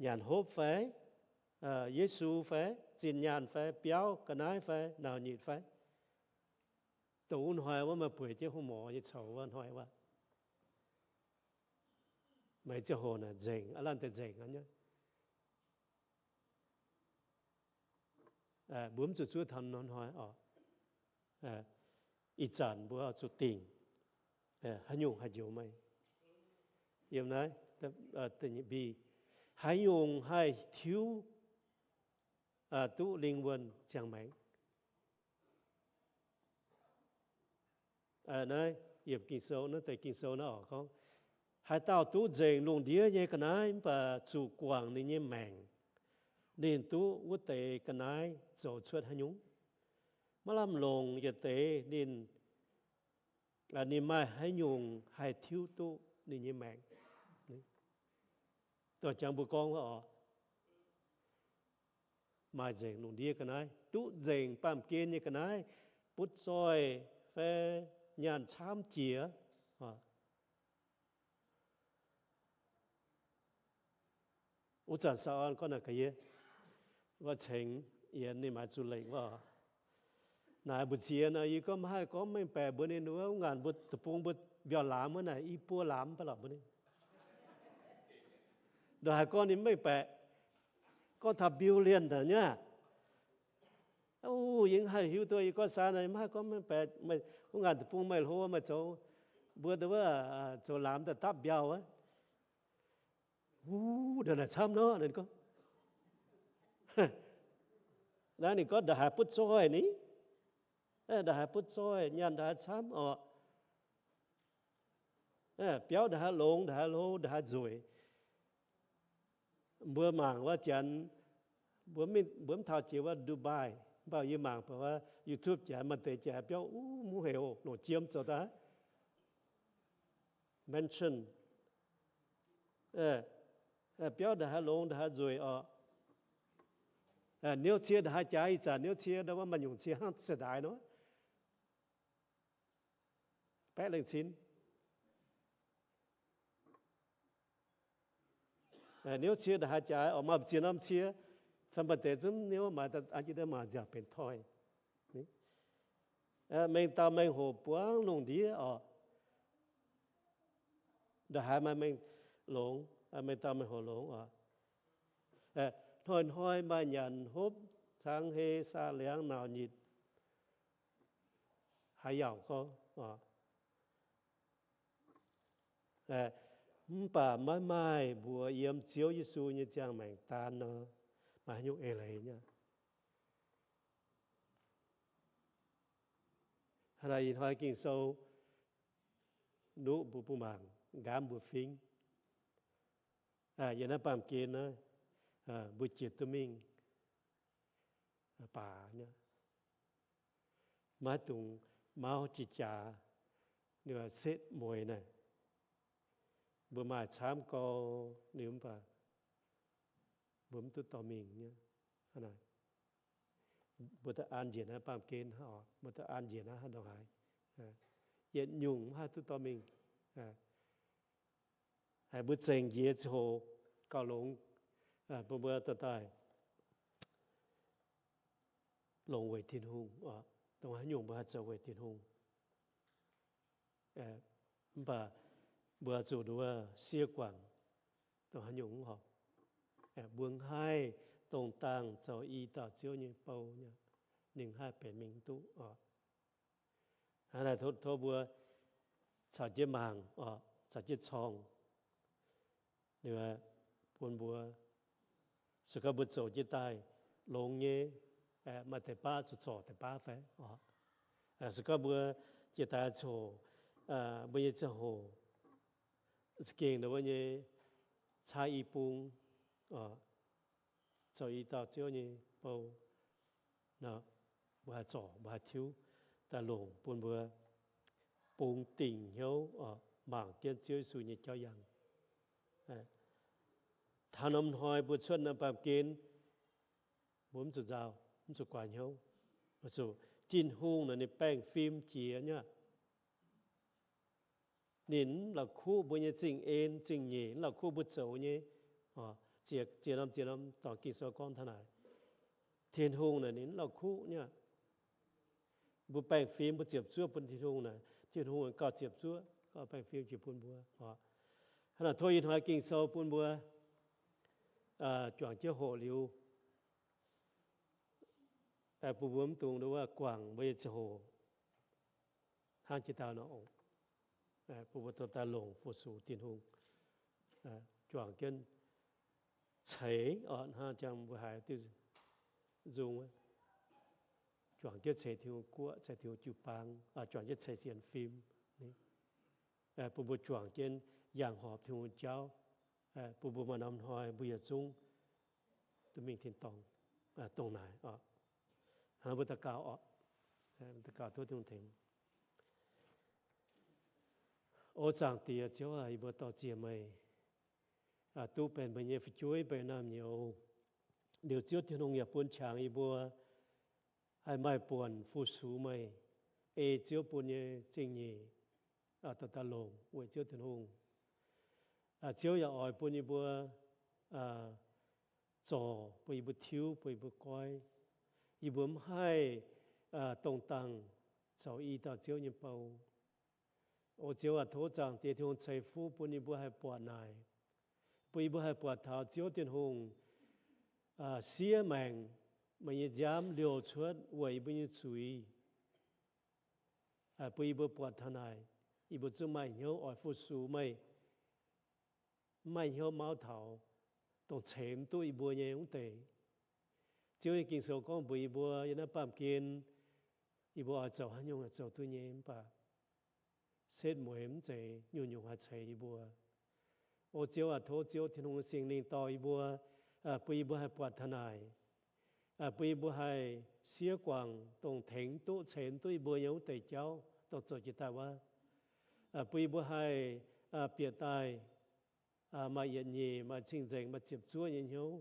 nyanc hopv fai, Yesu fai, zinh nyaanh fai, biauv ga'naaiv fai, nauc nyitc fai, dongh wuov hnoi wuov meih bueix jienv hungh morc nyei coux wuov hnoi wuov, meih ziangh hoc naaic nzengc, aav lanv deix nzengc aqv nyei. Mbuo mv zuqc zuov taux norm hnoi oc. Ih zanc mbuo zuqc dingc haaix nyungc haih njoux meih. Yiem naaiv, haaix nyungc haih tiuv duqv lingh wuonh ziangh maengc. Naaiv yiem Ging-Sou, naaiv deix Ging-Sou naaiv oc gorngv, haaix dauh duqv nzengc lungh ndiev nyei ga'naaiv mv baac zuqc guangc ninh nyei maengc, ninh duqv wuov deix ga'naaiv zoux cuotv haaix nyungc? Maiv lamh longc yietc deix ninh, ninh maaih haaix nyungc haih tiuv duqv ninh nyei maengc? Dorh jangx mbuo gorngv wuov oc. Maaih nzengc lungh ndiev ga'naaiv, duqv nzengc baamh gen nyei ga'naaiv, butv zoih fai nyaanh camv jiex. Wuov zanc Sau An gorngv naaic gaax yie, wuov cengx yienx ninh maaiz zuqc lengc wuov oc. Naaic mbu'ziex nor, yie gorngv maiv haih gorngv mengh baeqc mbuox ninh wuov, wuov ngaanc mbuo deic-bung mbuo mbiauh laamz wuov naaic, i buo laamz mv baac lorqc mbuo ninh. Ndongc haaix gorngv ninh mengh baeqc, gorngv taux billion nyei aqv. Yie mv haih hiuv duqv, yie gorngv saa naaic, maiv haih gorngv mengh baeqc, wuov ngaanc deic-bung meih hlo meih zoux, mbuo wuov, zoux laamz daaih dapv mbiauh wuov. Wuov, ndongc naaic camv nor, ninh gorngv. Naaiv ninh gorngv ndongc haaix butv zoih ni? Ndongc haaix butv zoih, nyaanh ndongc haaix camv orqc. Biauv ndongc haaix longx, ndongc haaix hlo, ndongc haaix nzueic. Mbuo mangc wuov janx, mbuo mv taux jiex wuov Dubai, mv baac yie mangc baac wuov YouTube janx maaih deix janx biauv, wuov, mv heuc longc jiem zoux daaih. Mansion, biauv ndongc haaix longx, ndongc haaix nzueic orqc. Niouv cie ndongc haaix jaaix, ih zanc niouv cie ndau wuov maaih nyungc cie hnangv se daaix nor, baeqv lengh cin. Niouv cie ndongc haaix jaaix orqc, maaih ziex norm cie, fai maaih deix zungv niouv maaiz daaih, an jienv daaih maaic nziaauc benx toi. Mengh dauh mengh hoc buangv lungh ndiev orqc. Ndongc haaix maaih mengh longx, mengh dauh mengh hoc longx orqc. Hnoi-hnoi maaih nyanc hopv, cangx hei, saa liangx, nauc nyitc, haaix yaauc gorngv orqc. Mv baac maiv maaih mbuox yiem Ziouv Yesu nyei ziangh maengc daan nor, maaih haaix nyungc eix leiz nyei. Hnangv naaic ih hnoi Ging-Sou nuqv mbuo bun mangc, nqaamv mbuo fingx. Yiem naaiv baamh gen naaiv, mbuo jiex duqv mingh baac nyei, maiv dungx mauv jiex jaax, ninh setv mueiz naaic. Mbuo maaih camv gau, ninh mv baac mbuo mv duqv dorh mingh nyei. Mbuo daaih an njiec naaiv baamh gen hnangv, mbuo daaih an njiec naaiv hnangv ndongc haaix, yietc nyungc mv haih duqv dorh mingh. Haiz mbuo zengc njiec ziangh hoc gauh longx, bun mbuo dorh daaih longc weic Tin-Hungh. Dongh haaix nyungc mbuo haih zoux weic Tin-Hungh. Mv baac mbuo zuqc nduov siev guangc, dongh haaix nyungc mv horpc. Mbuo haih dongh dangh zoux i dauh Ziouv nyei bou nyei, ninh haih benx mingh duqv oc. Hnangv naaic tov mbuo caux jienv mangc oc, caux jienv corngh. Ninh bun mbuo, se gorngv mbuo zoux jienv daaih longx nyei, maaih deix baav zuqc zorc deix baav fai oc. Se gorngv mbuo jiex daaih coc, mbuo nyei ziangh hoc za'gengh nor mbuo nyei caa i bung, zoux i dauh Ziouv nyei bou, mbuo haih zorc, mbuo haih tiuv daaih longc bun mbuo bungx dingc hnyouv mangc jienv Ziouv Yesu nyei jauv yangh. Taux norm hnoi mbuo cuotv naaiv baamh gen, mbuo mv zuqc nzauh, mv zuqc guaax hnyouv. Weic zuqc Tin-Hungh naaic ninh baengh fim jiex nyei aqv. Ninh mv la'kuqv mbuo nyei zingh en zingh nyeic, mv la'kuqv mbuo zoux nyei, ziex, ziex norm ziex norm dorngx Ging-Sou gorngv hnangv naaic. Tin-Hungh naaic ninh mv la'kuqv nyei aqv. Mbuo baengh fim mbuo ziepc zuoqv bun Tin-Hungh naaic, Tin-Hungh gauh ziepc zuoqv, gauh baengh fim jiex bun mbuo oc. Hnangv naaic tov ih hnoi Ging-Sou bun mbuo juangc jienv hoqc liuz, bun mbuo mv dungx nduov guangc mbuo nyei ziangh hoc hnangv jiex dauh nor, bun mbuo dorh daaih longc fu-sux Tin-Hungh, juangc jienv ceix oc, hnangv jangx mbuo haiz diuh nzung, juangc jienv ceix Tin-Hungh guoqv, ceix Tin-Hungh jiu-baang, juangc jienv ceix sienx fim, bun mbuo juangc jienv yangh horpc Tin-Hungh jauv, bun mbuo maaih norm hnoi mbuo yietc zungv duqv mingh tin-dorngh, dongh naaic oc. Mbuo daux gaux oc. Daux gaux tov Tin-Hungh tengx. O Zaangc Diex Ziouv aac, yie mbuo dor-ziec meih, duqv benx meih nyei fu'jueiv, benx naamh nyouz. Liuz Ziouv Tin-Hungh yaac bun qangx yie mbuo haih maaih buonc fu-sux meih, ei Ziouv bun nyei zingh nyeic dorh daaih longc weic Ziouv Tin-Hungh. Ziouv yaac oix bun yie mbuo zorc, bun yie mbuo tiuv, bun yie mbuo goiv. Yie mbuo mv haih dongh dangh zoux i dauh Ziouv nyei bou. O Ziouv aac, tov Zaangc Diex Tin-Hungh ceix fuqv bun yie mbuo haih buatc naaic, bun yie mbuo haih buatc taux Ziouv Tin-Hungh siev maengc, meih nyei nziaamv liouh cuotv weic yie mbuo nyei zuiz, bun yie mbuo buatc taux naaic, yie mbuo zungv maaih hnyouv oix fu-sux meih, mv maaih hnyouv mauv taux dongh ceix mv duqv yie mbuo nyei wuov deix. Ziouv nyei Ging-Sou gorngv mbuox yie mbuo, yiem naaiv baamh gen yie mbuo oix zoux haaix nyungc haih zoux duqv nyei, mv baac setv mueiz mv zeiz nyungc-nyungc haih ceix yie mbuo. O Ziouv aac, tov Ziouv Tin-Hungh nyei Singx Lingh dorh yie mbuo, bun yie mbuo haih buatc taux naaic, bun yie mbuo haih siev guangc dongh tengx duqv ceix duqv yie mbuo nyei wuov deix jauv dongh zoux jiex daaih wuov, bun yie mbuo haih bieqc daaih maaih yietc nyeic, maaih cing-nzengc, maaih ziepc zuoqv nyei hnyouv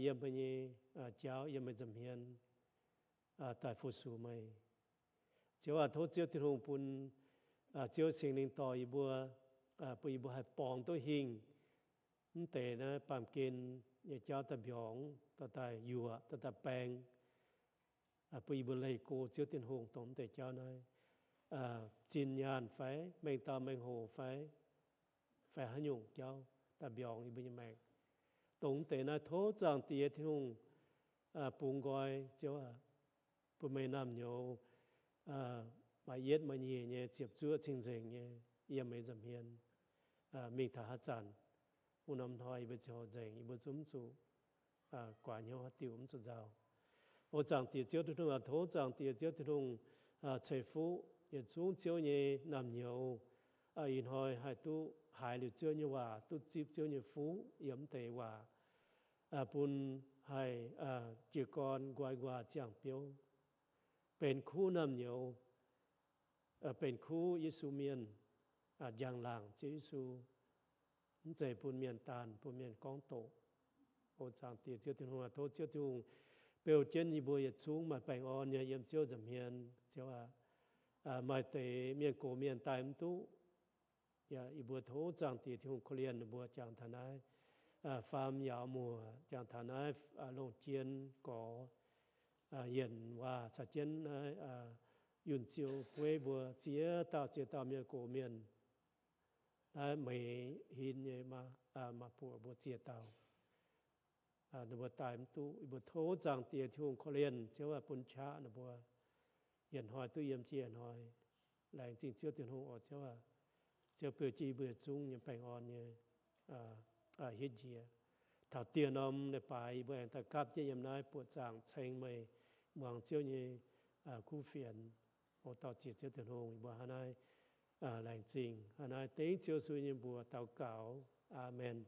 yiem meih nyei jauv, yiem meih nza'hmien daaih fu-sux meih. Ziouv aac, tov Ziouv Tin-Hungh bun Ziouv Singx Lingh dorh yie mbuo, bun yie mbuo haih borngz duqv hingh mv deix naaiv baamh gen nyei jauv daaih mbiorngz, dorh daaih yuoqc, dorh daaih baeng, bun yie mbuo leih go Ziouv Tin-Hungh dongh mv deix jauv naaiv zinh nyaanh fai mengh dauh mengh hoc fai, fai haaix nyungc jauv daaih mbiorngz yie mbuo nyei maengc. Dongh mv deix naaiv tov Zaangc Diex Tin-Hungh bungx nqoi, Ziouv aac, bun meih naamh nyouz maaih yietv maaih nyeic nyei ziepc zuoqv cing-nzengc nyei yiem meih nza'hmien mingh taux haaix zanc. Wuov norm hnoi yie mbuo ziouc hoqc nzengc, yie mbuo zungv mv zuqc guaax hnyouv haaix diuc, mv zuqc nzauh. O Zaangc Diex Ziouv Tin-Hungh aac, tov Zaangc Diex Ziouv Tin-Hungh ceix fuqv yietc zungv Ziouv nyei naamh nyouz ih hnoi haih duqv haiz liuz Ziouv nyei waac, duqv zipv Ziouv nyei fuqv yiem mv deix waac, bun haih jiez gorn nqoi nquaah ziangh biouv, benx kuv naamh nyouz, benx kuv Yesu mienh, njang-laangc Ziouv Yesu, mv zeiz bun mienh daanh, bun mienh gorngv doqc. O Zaangc Diex Ziouv Tin-Hungh aac, tov Ziouv Tin-Hungh beu jienv yie mbuo yietc zungv maaih baengh orn nyei yiem Ziouv nza'hmien, Ziouv aac. Maaih deix mienh gox mienh daaih mv duqv. Yaac yie mbuo tov Zaangc Diex Tin-Hungh korv-lienh ninh mbuo jangx taux naaiv faam yaauc muoc, jangx taux naaiv longc jien gorx, yienc waac caux jienv naaiv yunh ziouv bueiv mbuo ziex dauh ziex dauh mienh gox mienh, naaiv meix hin nyei maa-buoc mbuo ziex dauh. Ninh mbuo daaih mv duqv, yie mbuo tov Zaangc Diex Tin-Hungh korv-lienh, Ziouv aac, bun qaqv ninh mbuo yietc hnoi duqv yiem jienv yietc hnoi. Laengz zingh Ziouv Tin-Hungh oc, Ziouv aac. Ziouv beu jienv yie mbuo yietc zungv nyei baengh orn nyei hitv njiec. Taux dieh norm leiz-baaix yie mbuo aengx daaih gapv jienv yiem naaiv buoqc zaangc ceng meih, muangx Ziouv nyei kuv fienx. O dorh ziex Ziouv Tin-Hungh, yie mbuo hnangv naaiv laengz zingh, hnangv naaiv dengv Ziouv Yesu nyei mbuox daux gaux. Aamen.